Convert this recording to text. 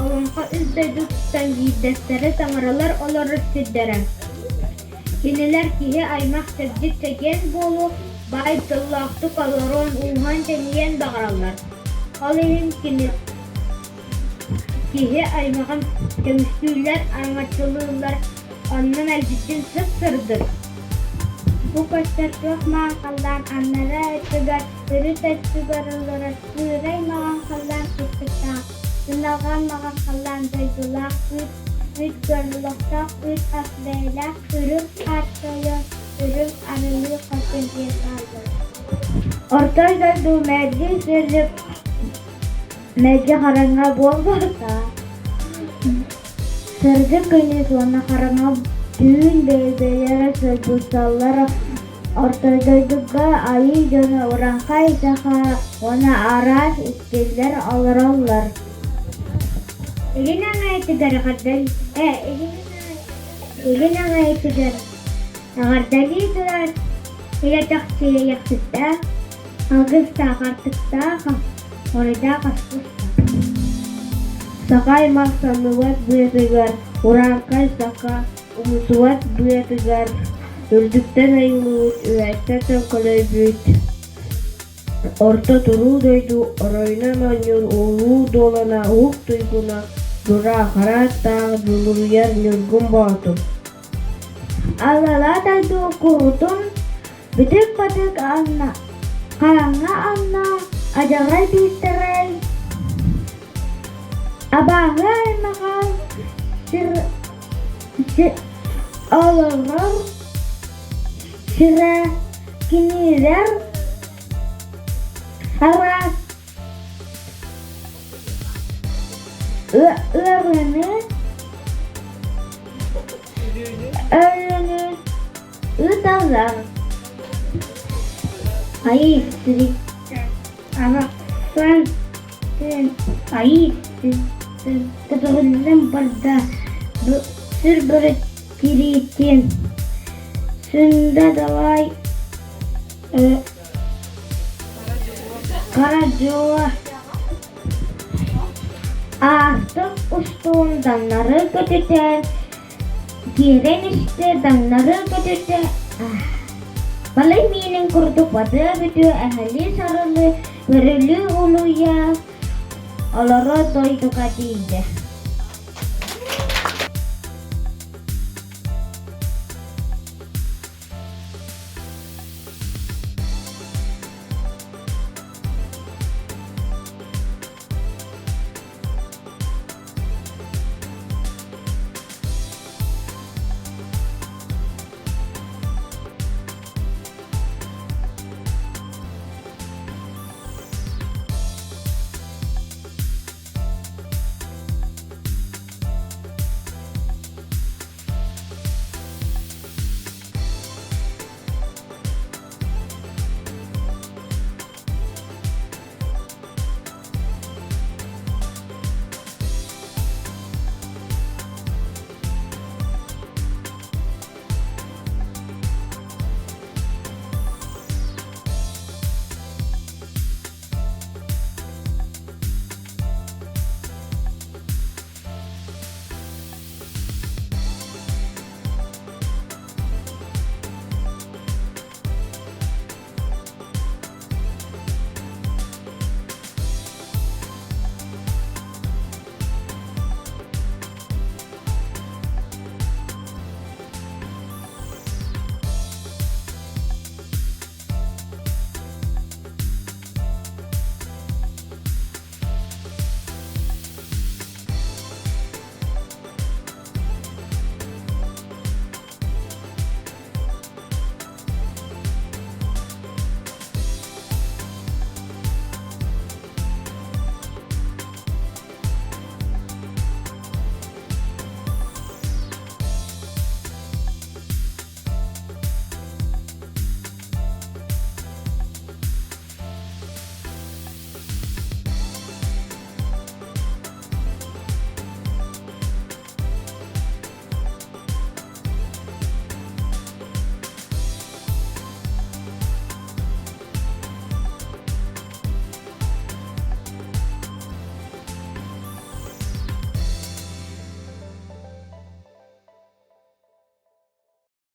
Олоҥхо үс дойдутуттан биирдэстэрэ таҥаралар олорор сирдэрэ. Кинилэр киһи аймах чэбдик чэгиэн буолуо, баай дьоллоохтук олоруон, ууһаан-тэнийиэн баҕараллар. Ол иһин кини киһи аймаҕын көмүскүүллэр, араҥаччылыыллар, онно мэлдьитин сып-сырдык. Бу көстөр туох маҥан халлаан аннараа өттүгэр, үрүт өттүгэр олорор кыырай маҥан халлаан кыстыктаах, ынаҕа маҥан халлаан дойдулаах үүт, үүт олохтоох үүт ас бэйэлээх үрүҥ аар тойон, үрүҥ арылыы хотун диэн бааллар. Орто дойду мэлдьи сырдык, мэлдьи хараҥа буолбата. Сырдык күнүс уонна хараҥа түүн бэйэ-бэйэлэрэ сылдьыссаллар Орто дойдуга айыы дьоно урааҥхай саха уонна араас иккиллэр олороллор. Илин аҥаайытыгар Илин аҥаайытыгар эҕэрдэлии турар илэ чахчы иэйэхситтээх, алгыстаах артыктаах, хоруйдаах аспыстаах. Саха аймах самныбат быатыгар, урааҥхай саха умсубат быатыгар, үрдүктэн айыллыбыт үөһэттэн төҥкөлөйбүт Орто туруу дойду оройунан оонньуур улуу дуолана уһук туйгуна Дураа хара аттаах Дьулуруйар Ньургун Боотур Аллараа дойду куруутун бүтүк-батык анна, хараҥа анна, адьарай биирдэрэй, абааһы аймаҕа сир, сир олорор сирэ кинилэр араас ыарыыны өлүүнү ыыталлар. Айыы Арахсан айыы көтөҕүллэн барда, сүр бөрө тириитин сүндэ далай Хара дьуо Аартык устун таҥнары көтүтэн, киирэн истэ таҥнары көтүтэ балай миинин курдук батыа бүтүө эһэлии сарылыы, бөрөлүү улуйа олоро дойдуга тиийдэ.